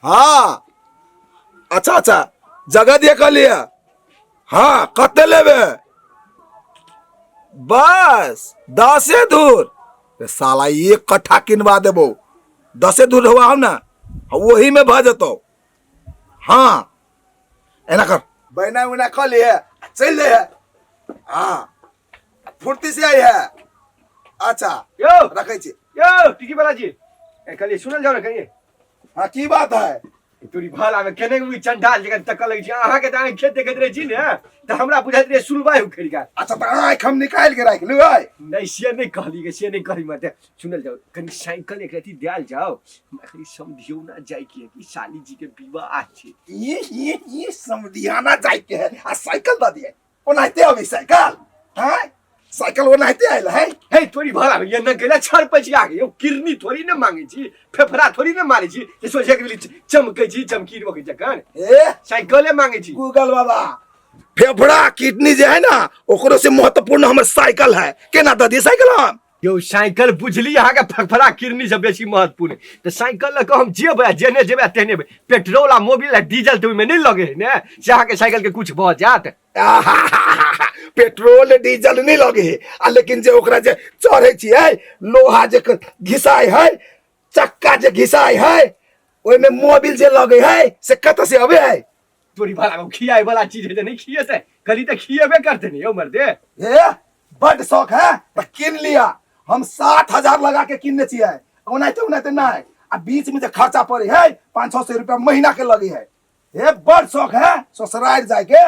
हाँ अच्छा अच्छा जगह देख लिअ हाँ कते लेबे बस दसे धूर रे साला एक कट्ठा किनवा देबो दसे धूर हुआ हम ना वही में भऽ जेतौ हाँ एना कर बैना उना कऽ लिए चलि ले हाँ फुर्ती से आई है अच्छा यौ रखै छी यौ टिकी वाला जी ए कहलिए सुनल जाओ ने कहिए हाँ की बात है तोरी भल आवे केने उ चंडाल जगह तकल लगै छै अहाँ के त अहाँ खेत देखैत रहै छी ने त हमरा बुझाइत रहै सुनवाई उखड़ि गेल अच्छा तऽ आँखि हम निकालि के राखि लिअ नहि से नहि कहली गे से नहि कहली मत सुनल जाओ कनी साइकिल एक रति देल जाओ हमरा कनी समझियौ ना जाय के कि साली जी के विवाह छै ई समधियाना जाय के है आ साइकिल दऽ दिए ओनाहिते अबै साइकिल हैं साइकिल ओनाहिते आयल है हे थोड़ी भला भैया न गेला छड़ पचिया के यौ किरनी थोड़ी न मांगे छी फेफड़ा थोड़ी न मारे छी जे सोचे के चमकै छी चमकी रोके जखन ए साइकिले मांगे छी गूगल बाबा फेफड़ा किडनी जे है ना ओकरो से महत्वपूर्ण हमर साइकिल है केना दऽ दिए साइकिल हम यौ साइकिल बुझली अहाँके फफड़ा किरनी से बेसी महत्वपूर्ण तऽ साइकिल लऽ कऽ हम जेबै आ जेने जेबै आ तेने पेट्रोल आ मोबिल आ डीजल तऽ ओहिमे नहि लगे है ने से अहाँके साइकिल के कुछ भऽ जायत पेट्रोल डीजल नहीं लगे है आ लेकिन जे ओकरा जे चढ़े छियै लोहा जे घिसाय है चक्का जे घिसाय है ओहिमे मोबिल जे लगे है से कतऽ से अबे है तोरी भला खियाए वाला चीज है तऽ नहि खियेतै कहली तऽ खियेबे करतै ने यौ मर्दे ए बड शौक है तऽ कीन लिया हम 7,000 लगा के किनने छियै ओनाहिते ओनाहिते नहीं आ बीच में जे खर्चा पड़े है 500-600 रुपया महीना के लगे है हे बड शौक है ससुराल जाय के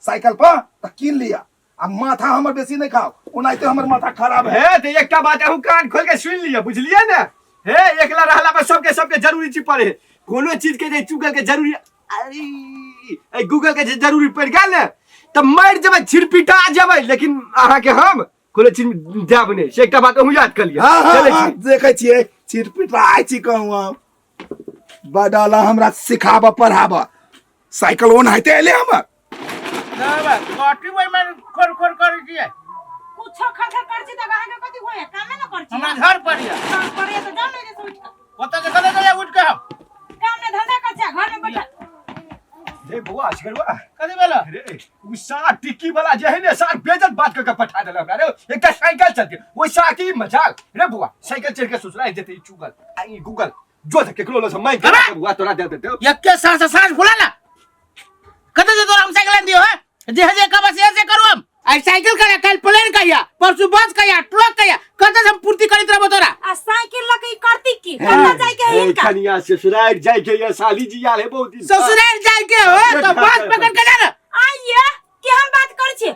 साइकिल पर तऽ कीन लिया आ माथा हमर बेसी नहीं खाओ ओनाहिते हमर माथा खराब है हे तऽ एकटा बात अहूँ कान खोल के सुनि लिअ बुझलियै ने हे एकला रहला पर सबके सबके जरूरी चीज पड़े कोनो चीज के जे चुगल के जरूरी अरे एहि गूगल के जे जरूरी पड़ि गेल ने तऽ मरि जेबै छिरपिटा जेबै लेकिन अहाँके हम कोनो चीज देब नहि से एकटा बात अहूँ याद कऽ लिअ हाँ हाँ चलै हाँ छी देखै छियै चिरपिटाइ छी कहूँ हम बडल हमरा सिखाब पढ़ाब साइकिल ओनाहिते एलै हमर कथी ओहिमे खोर खोर करै छियै कुछो खर खर करै छी तऽ अहाँके कथी होइए कामे न करै छी हमरा घर पर यऽ काम करैए तऽ जाउ ने एहिसँ उठि कऽ ओतऽ से कतऽ जाइए उठि कऽ हम काम ने धंधा करै छी आ घरमे बैठल रे बौआ असगरुआ कथी भेल रे उ सार टिक्की वाला जे है ने सार बेजत बात कऽ के पठा देलक हमरा रे एकटा साइकिल चलते ओहि सार की मजाल रे बौआ साइकिल चढ़ के ससुराल जेतै ई चुगल आ ई गूगल जो से केकरो लग मांगि के बौआ तोरा दे देतौ एके साँझ साँझ फुला ला कतऽ से तोरा हम साइकिल आनि दियौ है जे जे कहबा से से करू हम आइ साइकिल कहिया काल्हि प्लेन कहिया परसू बस कहिया ट्रक कहिया कतऽ से हम पूर्ति करैत रहबो तोरा आ साइकिल लऽ के ई करती की कतऽ जाय के है हिनका कनिया ससुराल जाय के ये साली जी आयल है बहुत दिन से। ससुराल जाय के हो तो बस पकड़ के जा ना आइए केहन बात करै छी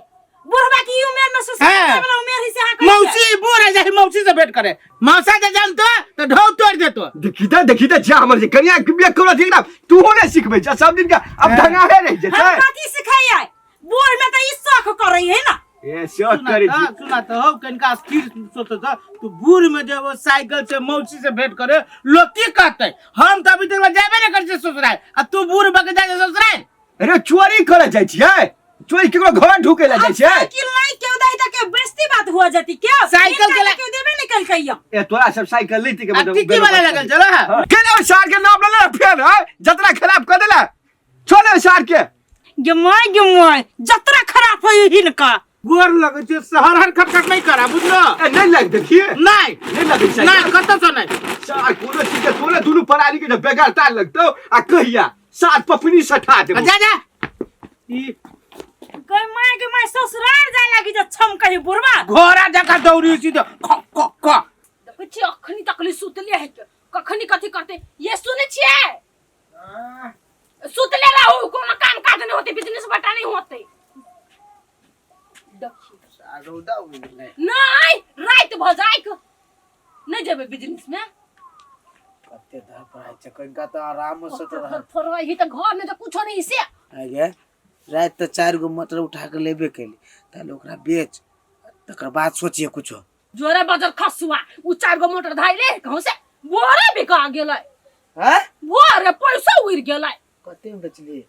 बुढ़बा के ई उमेर में ससुराल हाँ। जाय वाला उमेर है से अहाँ कहै छियै। मौसी बूढ़ है जाहि मौसी से भेंट करे मौसा जे जानतो तो ढौ तोड़ देतो देखी तऽ देखी तऽ जा हमर जे कनिया के बियाह करऽ ठीक ना तू हो ने सिखबै छ सब दिन के अब ढंगाहे रहि हम जेतै कथी सिखैयै बूढ़ में तऽ ई शौख करै है ना ए शौक करै छी सुना तो हो कनिका स्थिर सोचो तो तू बूढ़ में जब साइकिल से मौसी से भेंट करे लोग की कहते हम तो अभी तक जाबे नहीं करे ससुराल आ तू बूढ़ बके जाए ससुराल अरे चोरी करे जाइ छियै चोरी केकरो घर ढुके ला जाइ अब छियै साइकिल नहीं क्यों दई त के बेइज्जती बात हुआ जाती क्यों साइकिल के हिनका ला- क्यों देबे नहीं कलकै यो ए तोरा सब साइकिल लेती के आ टिक्की वाला लगल चलो है केना सार के नाम लेले फेर है जतरा खराब कर देला छोड़े सार के गे my गे my जतरा खराब होई हिनका गोर लगे छै शहर हर खटखट नहीं करा बुझलो ए नहीं लग देखिए नहीं नहीं लगे साइकिल नहीं कतौ से नहीं सार कोनो चीज के तोरे दुनू परानी के बेगरता लगतौ आ कहिया सात पपनी सठा देबो जा जा ई गई my गे my ससुराल जाय लागी जे छम कही बुढ़वा घोड़ा जका दौड़ी सीधे ख ख ख देखै छियै अखनी तकली सुतले है के कखनी कथी करते ये सुनै छियै सुतले रहू कोनो काम काज नहीं होते बिजनेस बटा नहीं होते देखी रौदा उगि गेलै नहीं रात भ जाय नहीं जेबै बिजनेस में कते धर पढ़ाइ छै कनिका तऽ आराम से तऽ रह फरवाई ही तऽ घर में तऽ कुछो नहीं से आगे राति तऽ चारि गो मटर उठा के लेबे केली ताले ओकरा बेच तकर बाद सोचिए कुछो जोरे बजर खसुआ उ चार गो मोटर धाइ ले कहूं से बोरे बिका गेलै हैं बोरे पैसा उड़ गेलै कते में बेचलिए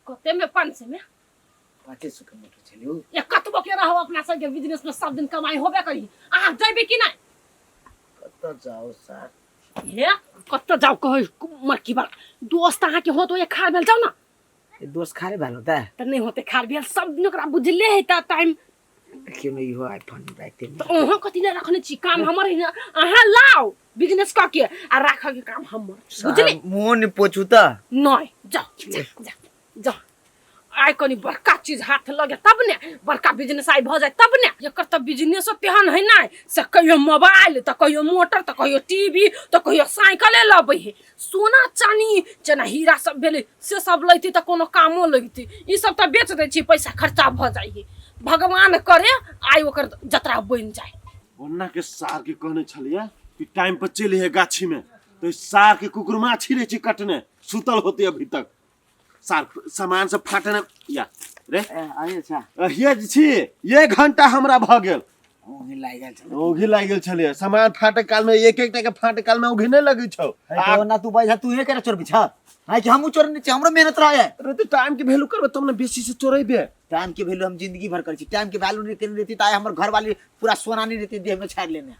कते में 500 में 500 के मोटर छलियो ये कतबो के रहो अपना सबके बिजनेस में सब दिन कमाई होबे करी अहाँ जइबे कि नहीं कतऽ जाओ सर हे कतऽ जाउ कहै मरकी बला दोस्त अहाँके होत ओए खार भेल जाउ ना। दोस्त खारे भेल होता है। तऽ नहि होते खार भेल, सब दिन ओकरा बुझले है तऽ टाइम। देखियौ ने, इहो आईफोन राखते। तऽ अहाँ कथी लए रखने छी? काम हमर है ने, अहाँ लाउ बिजनेस कऽ के आ राखऽ के काम हमर, बुझली? मुँह नहि पोछू तऽ। नहि, जाउ जा जा जा। आइ कनी बड़का चीज हाथ लगे तब ने बड़का बिजनेस I भऽ जाय तब ने। एकर तऽ बिजनेसो तेहन है नहि से कहियो मोबाइल तऽ कहियो मोटर तऽ कहियो टीवी तऽ कहियो साइकिले लबै है। सोना चानी जेना हीरा सब भेलै से सब लैती तऽ कोनो कामो लगती। ई सब तऽ बेच दै छी, पैसा खर्चा भऽ जाइ है। भगवान करे आइ ओकर जतरा बनि जाय। ओन्ना के सार के कहने छलियै कि टाइम पर चलि हे गाछी में, तो सार के कुकुर माछी रहे छै कटने, सुतल होते अभी तक। सार सामान सब फाटने या रे। अरे अच्छा। अहिए जे छी एक घंटा हमरा भऽ गेल। ओंघी लागि गेल छलै। ओंघी लागि गेल छलै। सामान फाटे काल में एक एक टा के फाटे काल में ओंघी नहि लगै छौ। है तो ना तू बैठा, तू हे केना चोरबी छा? है कि हमहूँ चोरने छी, हमरो मेहनत रहे है। अरे तो टाइम के वैल्यू करबे तब ने बेसी से चोरेबे। टाइम के वैल्यू हम जिंदगी भर करै छी। टाइम के वैल्यू नहीं केने रहती त आइ हमर घर वाली पूरा सोना नहीं रहती देह में छाड़ि लेने। ए।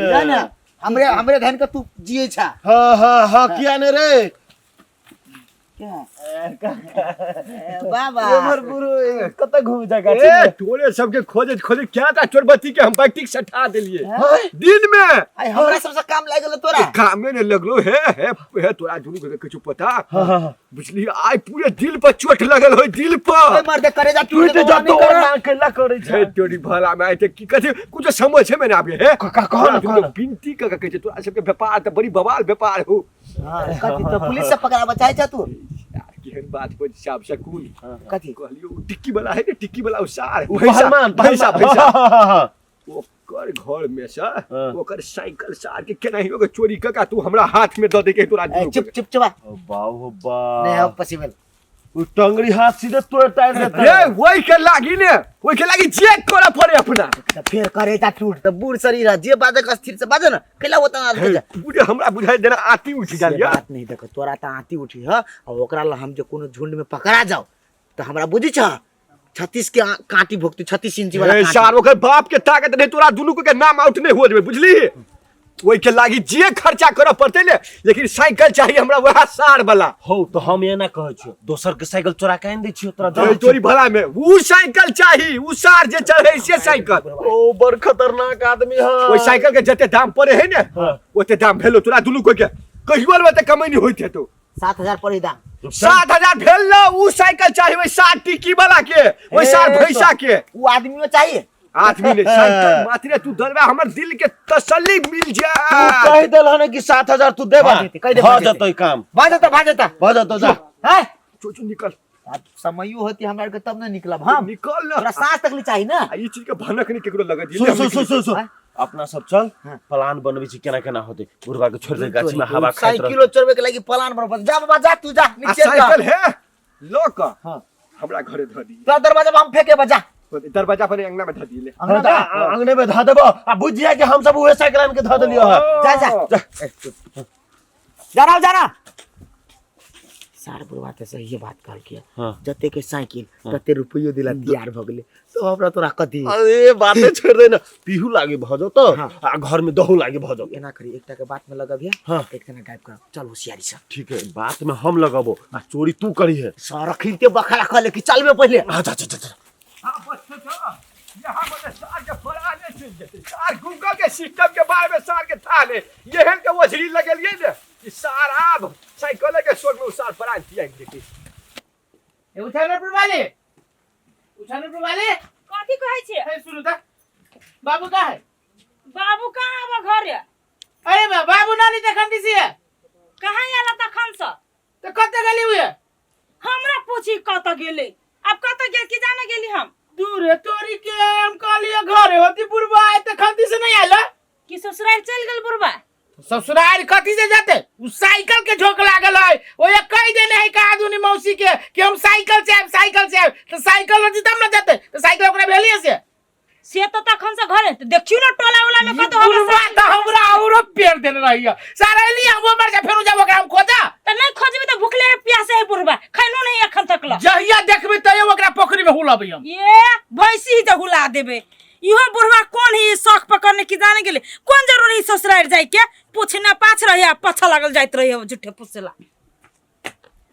बुझल ने? हमरे हमरे धन के तू जिए छा। हाँ हाँ हाँ, किया ने रे? बाबा एमहर गुरु कतऽ घूम जा गाछी ए में? तोरे सबके खोजत खोजत क्या था चोरबत्ती के हम बैटिक सटा देलिए दिन में। आइ हमरा सबसे काम लागि गेल तोरा। कामे ने लगलो हे हे हे। तोरा दुनू के किछु पता? हाँ, हाँ, हाँ। बुझली आइ पूरे दिल पर चोट लगल हो, दिल पर। ओए मर्दे करेजा टूट टूट जेतौ, जतो नहीं कर। ना केला करै हे छै। तोरी भला में आइ ते की कथी कुछ समझ में ना आबे हे। का कह ना, कह ना। विनती क के कहै छै तोरा सबके व्यापार तऽ बड़ी बवाल व्यापार हो। हाँ, कथी तो पुलिस से पकड़ाबऽ चाहै छ तू? यार केहन बात बज साहब सकून। कथी? कहलियो उ टिक्की वाला है ने, टिक्की वाला उ सार उ भैंसा पहलवान भैंसा पहलवान। भैंसा। हाँ, हाँ, हाँ, हाँ। ओकर घर में से हाँ। ओकर साइकिल सार के केनाहियो के चोरी क के तू हमरा हाथ में दऽ दे के तोरा ए, दुनू चुप के। चुप चुप। ओ बाप हो नहीं हो बा। पॉसिबल। उ टंगड़ी हाथ सीधे तोड़ ताड़ देता। रे वही के लागी ने, वही के लागी जे करे पड़े अपना। त फेर करेजा टूट त बूढ़ शरीर है, जे बाजे के स्थिर से बाजे ना कैला होता ना हे, पूरे हमरा बुझाइ देना आती उठ से गेल या। बात नहीं। देखो तोरा त आती उठी ह और ओकरा ला हम जे कोनो झुंड में पकड़ा जाओ त हमरा बुझी छ 36 के कांटी भोगती, 36 इंची वाला हे कांटी। सार ओकर बाप के ताकत नहीं, तोरा दुनू के नाम आउट नहीं हो जेबे बुझली। ओहि के लागी जे खर्चा करऽ पड़तै ने, लेकिन साइकिल चाहिए हमरा वएह सार वाला। हौ तो हम एना कहै छियौ, दोसर के साइकिल चोरा के आनि दै छियौ तोरा। हे, तोरी भला में उ साइकिल चाही, उ सार जे चढ़े से साइकिल। ओ बड़ खतरनाक आदमी है। ओहि साइकिल के जते दाम पड़े है ने हाँ। ओते दाम भेलो तोरा दुनू कोई के कहियो ने ओते कमैनी होइत हेतौ। 7000 पड़ी दाम। 7000 भेल ना, उ साइकिल चाही ओहि सार टिक्की वाला के, ओहि सार ए, भैंसा के। उ आदमियो चाहिए। आदमी ने साइकिल मात्र तू दलबा हमर दिल के तसल्ली मिल तू जाए। कहि देलह ने कि 7000 तू देबा, भऽ जेतै, कहि दे, भऽ भऽ जेतै। जेतै काम। भऽ जेतै, भऽ जेतै। भऽ जेतौ, जा। हैं? चो चो निकल। आब समयो होती हमरा आरके तब ने निकलब हम। निकल ना। तोरा साँझ तक ले चाही ना। आ ई चीज के भनक नहीं केकरो लगत। सुन सुन सुन सुन सुन, आँय? अपना सब चल। हाँ। प्लान बनबै छी केना केना होतै, बुढ़वा के छोड़ि दे गाछी में हवा खाइत रह। साइकिलो चोरबे के लागी प्लान बनब। जा बाबा जा, तू जा आ नीचे जा। साइकिल है ल क हाँ। हमरा घरे धऽ दिए। तोरा दरवाजा पर हम फेंके बजा। दरवाजा पर अंगना में धऽ दिए ले। अंगना हाँ, तऽ में? अंगने में धऽ देबो आ बुझिया कि हम सब उहे साइकिल आनि के धऽ देलियो हँ। जा जा जा। जा ना जा ना। सार बुढ़वा तऽ सही बात कहलकै। हाँ। जते के साइकिल तते रुपयो दिला तैयार भऽ गेलै तो हमरा तोरा कथी। अरे बाते छोड़ दे ना, पीहू लागे भऽ जतौ हाँ। आ घर में दहू लागे भऽ जतौ। एना करी, एकटा के बात में लगबिया। हाँ। एक जना गायब कर चल होशियारी से। ठीक है, बात में हम लगबो आ चोरी तू करी है। सरखिनते बखरा खले कि चलबे पहिले। हाँ, जा जा जा जा। हाँ, बस तो था। यहाँ मतलब सार के फराने चलि जेतै। सार गूगल के सिस्टम के बारे में सार के था ने एहन के ओझरी लगेलियै ने कि सार आब साइकिल के शोक में उ सार फरान तियाग जेतै। ए उठानपुर वाले, उठानपुर वाले। कथी कहै छियै? ए सुनू त, बाबू का है? बाबू कहाँ आब घरे? अरे बाबू नानी तखन दिसी है। कहाँ आयल तखन से? तो कत गेली हुए? हमरा पूछी कत गेलै, आब कत गेल की जाने गेली हम। दूर है तोरी के, हम कहलिए घरे होती बुढ़वा आए तखन दिस नहीं आयल। कि ससुराल चलि गेल बुढ़वा? ससुराल कथी से जाते, उ साइकिल के झोंक लागल है। ओ ये कह देने है का आदमी मौसी के कि हम साइकिल से आएब, साइकिल से आएब, तो साइकिल रहती तब ना जाते, तो साइकिल ओकरा भेलिए से। से तो तखन से घरे तो देखियो ना टोला उला में ई कतौ हमरा बुढ़वा साइकिल तो हमरा औरो पेड़ देने रही है। सारा एली हम मर जा फेरू जाब ओकरा हम खोजा। त नहीं खोजबी त भुखले है प्यासे है बुढ़वा, खैनो नहीं अखन तक ल। जहिया देखबी तहिया ओकरा पोखरी में हुलबी हम। ये भैंसी ही तो हुला देबे। इहो बुढ़वा कोन ही शौक पकड़ने की जाने गेले, कोन जरूरी ससुराल जाय के? पूछना पाछ रहे आ पाछा लागल जाइत रहे झूठे पूछेला।